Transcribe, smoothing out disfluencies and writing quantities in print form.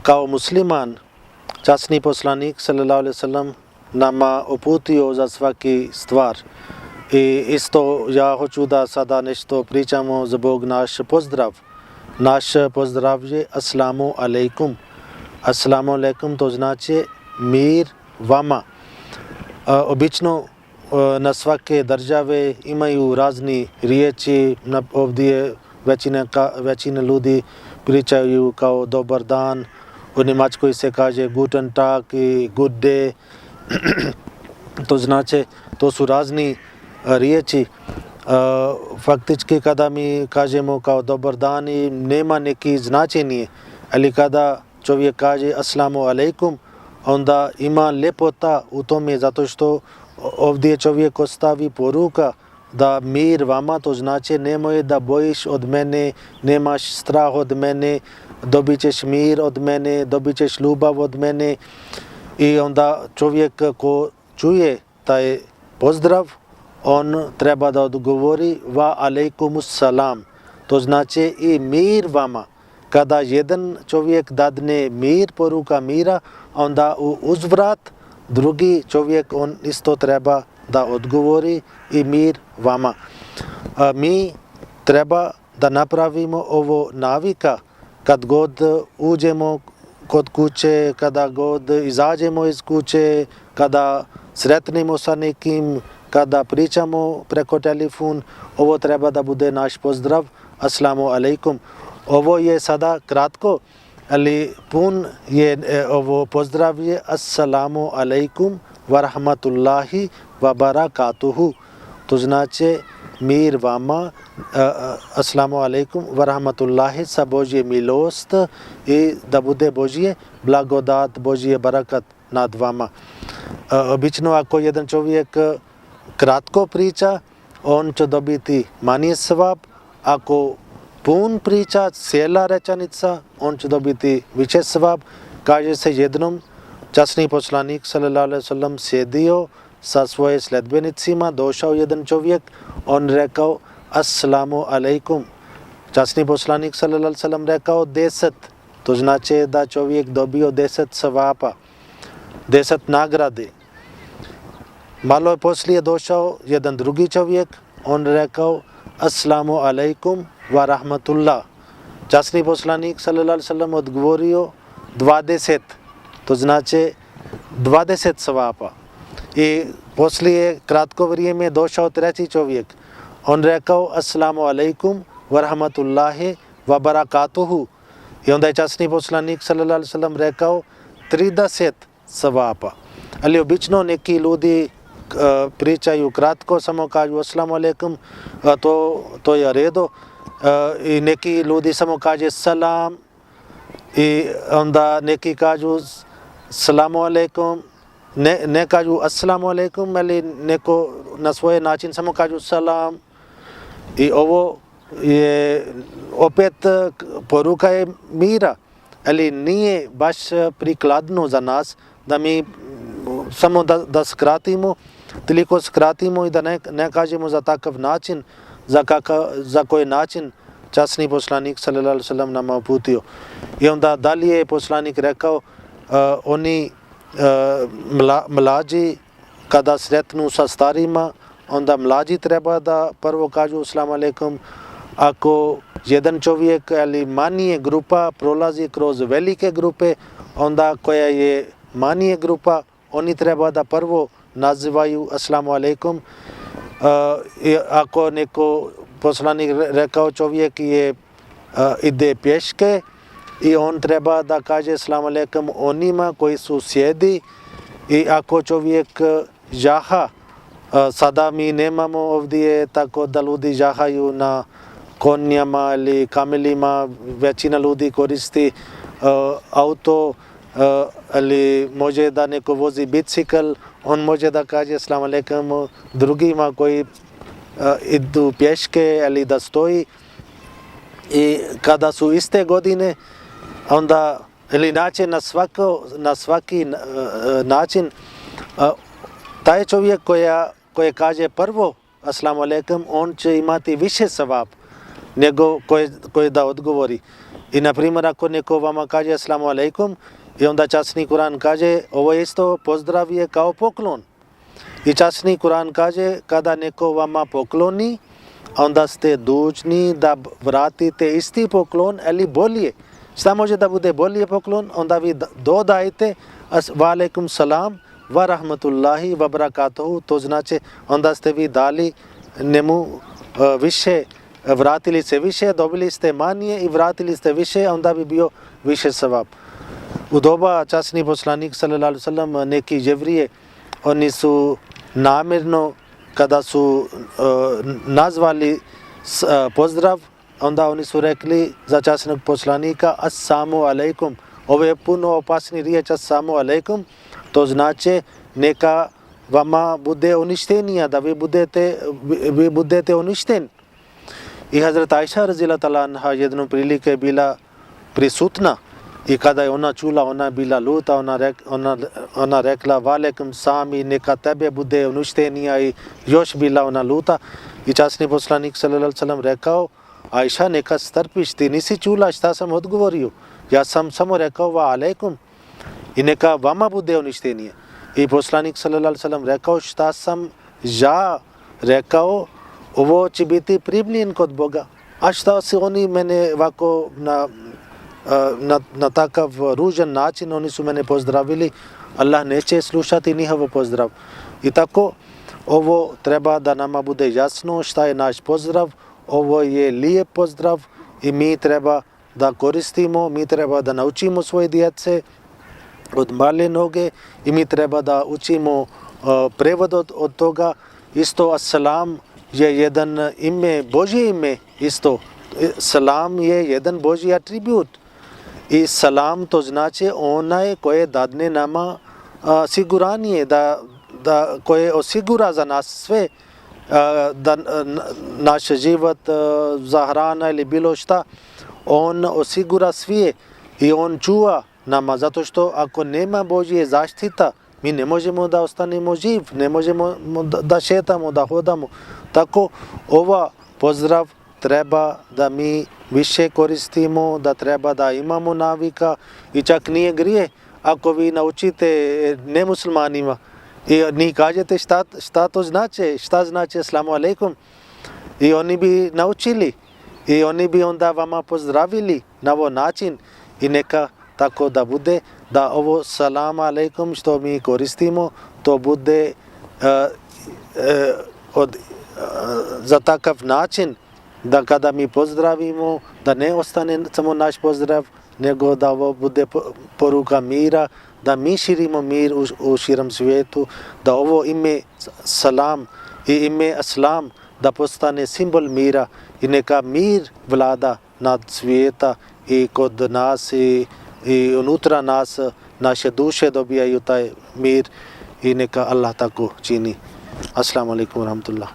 kao musliman, časni poslanik sallallahu alejhi ve sellem nama uputio za svaki stvar. I isto ja hoću da sada nešto pričamo zbog naš pozdrav. Naš pozdrav je Assalamu alaikum. Assalamu alaikum to znači mir vama. Obično na svake države imaju razni riječi, ovdje većina ljudi pričaju kao dobar dan, u Njemačkoj se kaže guten tag i good day, to znači to su razni riječi. Faktički kada mi kažemo kao dobar dan i nema neki značenje, ali kada čovjek kaže Assalamu alaikum, onda ima ljepota u tome zato što ovdje čovjek ostavi poruka da mir vama, to znači nemoj da bojiš od mene, nemaš strah od mene, dobit ćeš mir od mene, dobit ćeš ljubav od mene. I onda čovjek ko čuje taj pozdrav, on treba da odgovori wa alaikumus salam, to znači i mir vama. Kada jedan čovjek dadne mir, poruka mira, onda u uzvrat drugi čovjek on isto treba da odgovori i mir vama. Mi treba da napravimo ovo navika kad god uđemo kod kuće, kada god izađemo iz kuće, kada sretnemo sa nekim, kada pričamo preko telefon, ovo treba da bude naš pozdrav. Assalamu alaikum. Ovo je sada kratko, ali pun je ovo pozdrav je Assalamu alaikum wa rahmatullahi wa barakatuhu. To znači mir vama, Assalamu alaikum wa rahmatullahi, sa Božje milost i da bude Božje blagodat, Božje barakat nad vama. Obično ako jedan čovjek kratko priča, on će dobiti manje svab. Ako pun priča, cijela rečenica, on će dobiti više svab. Kaže se jednom, časni poslanik sallallahu alejhi ve sellem sjedio sa svoje sledbenicima, došao jedan čovjek, on rekao Assalamu alaikum. Časni poslanik sallallahu alejhi ve sellem rekao 10, to znači da čovjek dobio 10 svapa, 10 nagrade. Malo poslije došao jedan drugi čovjek, on rekao Assalamu alaikum wa rahmatullah. Časni poslanik sallallahu alejhi ve sellem odgovorio 20, to znači 20 svapa. I poslije kratko vrijeme došao treći čovjek, on rekao Assalamu alaikum wa rahmatullahi wa barakatuhu. I onda je časni poslanik sallallahu alejhi ve sellem rekao 30 svapa. Ali obično neki ljudi pričaju kratko, samo kažu Assalamu alaikum, to je redo. I neki ljudi samo kaže salam i onda neki kažu salamu alaikum, ne kažu Assalamu alaikum, ali neko na svoj način samo kažu salam. I ovo je opet poruka je mira, ali nije baš prikladno za nas da mi samo da skratimo, toliko skratimo i da ne kažemo za takav način, za koji način časni poslanik sallallahu alejhi ve sellem nama uputio. I onda dalje je poslanik rekao, oni mlađi kada sretnu sa starima, onda mlađi treba da prvo kažu Assalamu alaikum. Ako jedan čovjek ili manje grupa prolazi kroz velike grupe, onda koja je manje grupa, oni treba da prvo nazivaju Assalamu alaikum. Ako neko poslanik rekao čovjek ide pješke i on treba da kaže Assalamu alaikum onima koji su sjedi. I ako čovjek žaha, sada mi nemamo ovdje tako da ljudi žahaju na konjama ili kamelima, većina ljudi koristi auto ili može da neko vozi bicikl, on može da kaže Assalamu alaikum drugima koji idu pješke ili da stoji. I kada su iste godine, onda ili način na svaki način, taj čovjek koji kaže prvo Assalamu alaikum, on će imati više savab nego koji da odgovori. I na primjer ako neko vama kaže Assalamu alaikum i onda časni Kur'an kaže ovo isto pozdrav je kao poklon. I časni Kur'an kaže kada neko vama pokloni onda ste dužni da vratite isti poklon ili bolje. Šta može da bude bolje poklon? Onda vi dodajte wa alaikum salam wa rahmatullahi wa barakatuhu, to znači onda ste vi dali njemu više, vratili se više, dobili ste manje i vratili ste više, onda bi bio više savab. U doba časni poslanik sallallahu alejhi ve sellem neki jevrije, oni su namjerno kada su nazvali pozdrav, onda oni su rekli za časnog poslanika assalamu alaikum. Ovo je puno opasni riječ assalamu alaikum, to znači neka vama bude uništenija, da vi budete uništeni. I Hazrat Aisha radijallahu ta'ala anha jednom prilike bila prisutna i kada je ona čula, ona je bila luta, ona rekla wa alaikum salam i neka tebe bude uništenija i još bila ona luta. I časni poslanik sallallahu alejhi ve sellem rekao, Aisha neka strpiš, ti nisi čula šta sam odgovorio, ja sam samo rekao wa alaikum i neka vama bude uništenije. I poslanik sallallahu alejhi ve sellem rekao šta sam ja rekao, ovo će biti primljen kod Boga. A šta se oni mene ovako na takav ružan način, oni su mene pozdravili, Allah neće slušati njihov pozdrav. I tako ovo treba da nama bude jasno šta je naš pozdrav. Ovo je lijep pozdrav i mi treba da koristimo, mi treba da naučimo svoje djece od male noge i mi treba da učimo prevod od toga. Isto assalam je jedan ime, Božje ime isto. Salam je jedan Božji atribut. I salam to znači onaj koje dadne nama siguranje, koje osigura za nas sve, da naš život, za hrana ili bilo šta, on osigura sve i on čuva nama, zato što ako nema Božje zaštita, mi ne možemo da ostanemo živ, ne možemo da šetamo, da hodamo. Tako ova pozdrav treba da mi više koristimo, da treba da imamo navika i čak nije grije ako vi naučite nemuslimanima i ni kažete šta to znači, šta znači assalamu alaikum i oni bi naučili i oni bi onda vama pozdravili na ovaj način i neka tako da bude da ovo salam alaikum što mi koristimo to bude za takav način da kada mi pozdravimo da ne ostane samo naš pozdrav nego da ovo bude poruka mira, da mi širimo mir u širom svijetu, da ovo ime salam i ime aslam da postane simbol mira i neka mir vlada nad svijeta i kod nas i unutra nas, naše duše dobijaju taj mir i neka Allah tako čini. Assalamu alaikum wa rahmatullah.